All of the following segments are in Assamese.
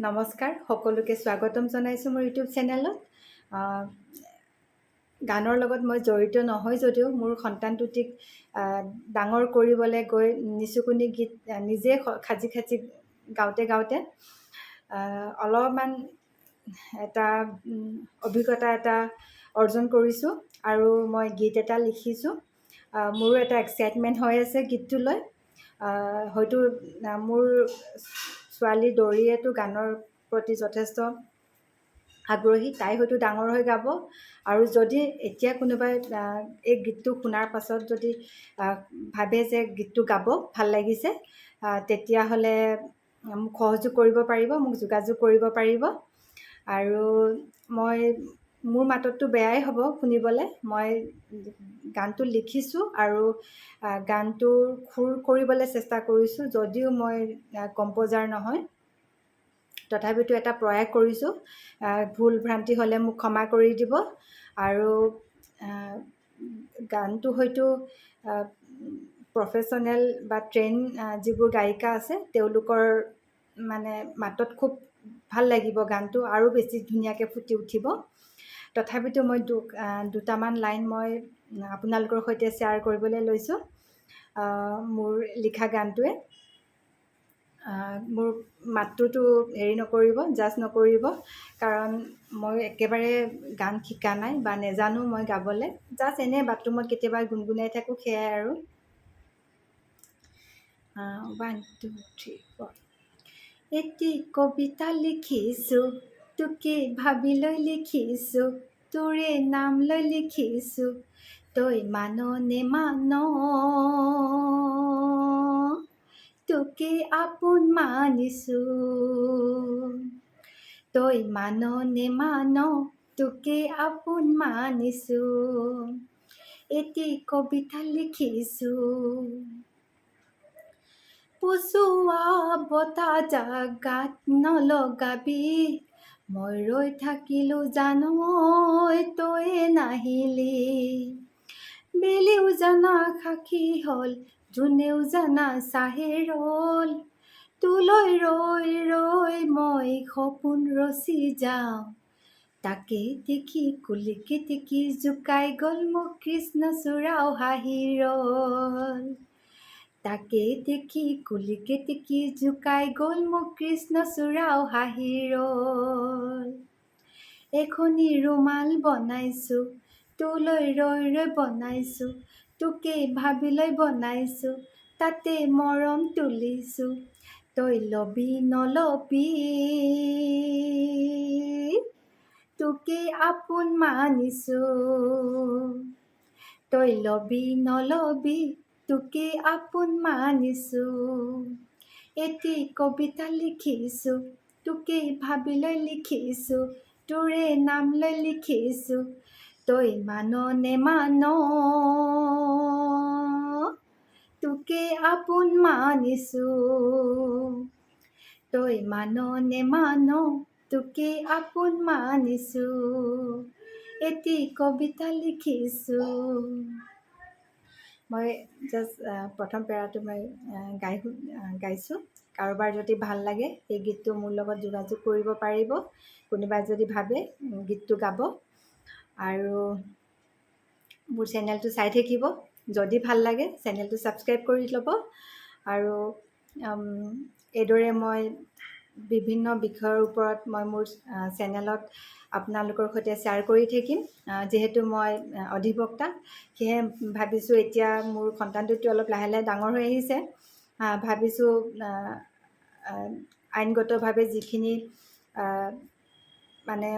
নমস্কাৰ, সকলোকে স্বাগতম জনাইছোঁ মোৰ ইউটিউব চেনেলত। গানৰ লগত মই জড়িত নহয় যদিও মোৰ সন্তান দুটিক ডাঙৰ কৰিবলৈ গৈ নিচুকনি গীত নিজে সাজি সাজি গাওঁতে গাওঁতে অলপমান এটা অভিজ্ঞতা এটা অৰ্জন কৰিছোঁ আৰু মই গীত এটা লিখিছোঁ। মোৰো এটা এক্সাইটমেণ্ট হৈ আছে গীতটো লৈ। হয়তো মোৰ ছোৱালী দৌৰিয়েতো গানৰ প্ৰতি যথেষ্ট আগ্ৰহী, তাই হয়তো ডাঙৰ হৈ গাব। আৰু যদি এতিয়া কোনোবাই এই গীতটো শুনাৰ পাছত যদি ভাবে যে গীতটো গাব ভাল লাগিছে, তেতিয়াহ'লে মোক সহযোগ কৰিব পাৰিব, মোক যোগাযোগ কৰিব পাৰিব। আৰু মই মোৰ মাতততো বেয়াই হ'ব শুনিবলৈ। মই গানটো লিখিছোঁ আৰু গানটোৰ সুৰ কৰিবলৈ চেষ্টা কৰিছোঁ, যদিও মই কম্প'জাৰ নহয়, তথাপিতো এটা প্ৰয়াস কৰিছোঁ। ভুল ভ্ৰান্তি হ'লে মোক ক্ষমা কৰি দিব। আৰু গানটো হয়তো প্ৰফেশ্যনেল বা ট্ৰেইন যিবোৰ গায়িকা আছে, তেওঁলোকৰ মানে মাতত খুব ভাল লাগিব, গানটো আৰু বেছি ধুনীয়াকৈ ফুটি উঠিব। তথাপিতো মই দুটামান লাইন মই আপোনালোকৰ সৈতে শ্বেয়াৰ কৰিবলৈ লৈছোঁ। মোৰ লিখা গানটোৱে মোৰ মাতটোতো হেৰি নকৰিব, জাজ নকৰিব, কাৰণ মই একেবাৰে গান শিকা নাই বা নেজানো মই গাবলৈ। জাষ্ট এনেই বাথৰুমত কেতিয়াবা গুণগুণাই থাকোঁ, সেয়াই আৰু। 1, 2, 3, 4। এটি কবিতা লিখিছোঁ, তোকে ভাবি লৈ লিখিছোঁ, তোৰে নাম লৈ লিখিছোঁ, তই মান নেমান, তোকে আপোন মানিছোঁ। তই মান নেমান, তোকে আপোন মানিছোঁ। এটি কবিতা লিখিছোঁ। পচোৱা বতাহ জাগাত নলগাবি, মই ৰৈ থাকিলো জান তয়ে নাহিলি। বেলিও জানা সাক্ষী হ'ল, জোনেও জানা চাহে ৰ'ল, তোলৈ ৰৈ ৰৈ মই সপোন ৰচি যাওঁ। তাকে দেখি কুলি কেতেকী জোকাই গ'ল মোক, কৃষ্ণচূড়াও হাঁহি ৰ'ল। তাকে দেখি কুলি কেতেকী জোকাই গ'ল মোক, কৃষ্ণচূড়াও হাঁহি ৰ'ল। এখনি ৰুমাল বনাইছোঁ, তোলৈ ৰৈ ৰৈ বনাইছোঁ, তোকে ভাবি লৈ বনাইছোঁ, তাতে মৰম তুলিছোঁ, তই ল'বি নল'বি, তোকে আপোন মানিছোঁ। তই ল'বি নল'বি, তোকে আপোন মানিছোঁ। এটি কবিতা লিখিছোঁ, তোকে ভাবি লৈ লিখিছোঁ, তোৰে নাম লৈ লিখিছোঁ, তই মান নেমান, তোকে আপোন মানিছোঁ। তই মান নেমান, তোকে আপোন মানিছোঁ। এটি কবিতা লিখিছোঁ। মই জাষ্ট প্ৰথম পেৰাটো মই গাই গাইছোঁ। কাৰোবাৰ যদি ভাল লাগে এই গীতটো, মোৰ লগত যোগাযোগ কৰিব পাৰিব, কোনোবাই যদি ভাবে গীতটো গাব। আৰু মোৰ চেনেলটো চাই থাকিব, যদি ভাল লাগে চেনেলটো ছাবস্ক্ৰাইব কৰি ল'ব। আৰু এইদৰে মই বিভিন্ন বিষয়ৰ ওপৰত মই মোৰ চেনেলত আপোনালোকৰ সৈতে শ্বেয়াৰ কৰি থাকিম। যিহেতু মই অধিবক্তা, সেয়েহে ভাবিছোঁ এতিয়া মোৰ সন্তান দুটি অলপ লাহে লাহে ডাঙৰ হৈ আহিছে, ভাবিছোঁ আইনগতভাৱে যিখিনি মানে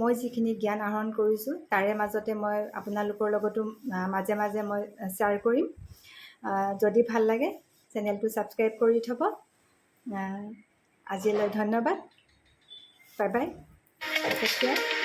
মই যিখিনি জ্ঞান আহৰণ কৰিছোঁ, তাৰে মাজতে মই আপোনালোকৰ লগতো মাজে মাজে মই শ্বেয়াৰ কৰিম। যদি ভাল লাগে চেনেলটো ছাবস্ক্ৰাইব কৰি থ'ব। আজিলৈ ধন্যবাদ, বাই বাই, টেক কেয়াৰ।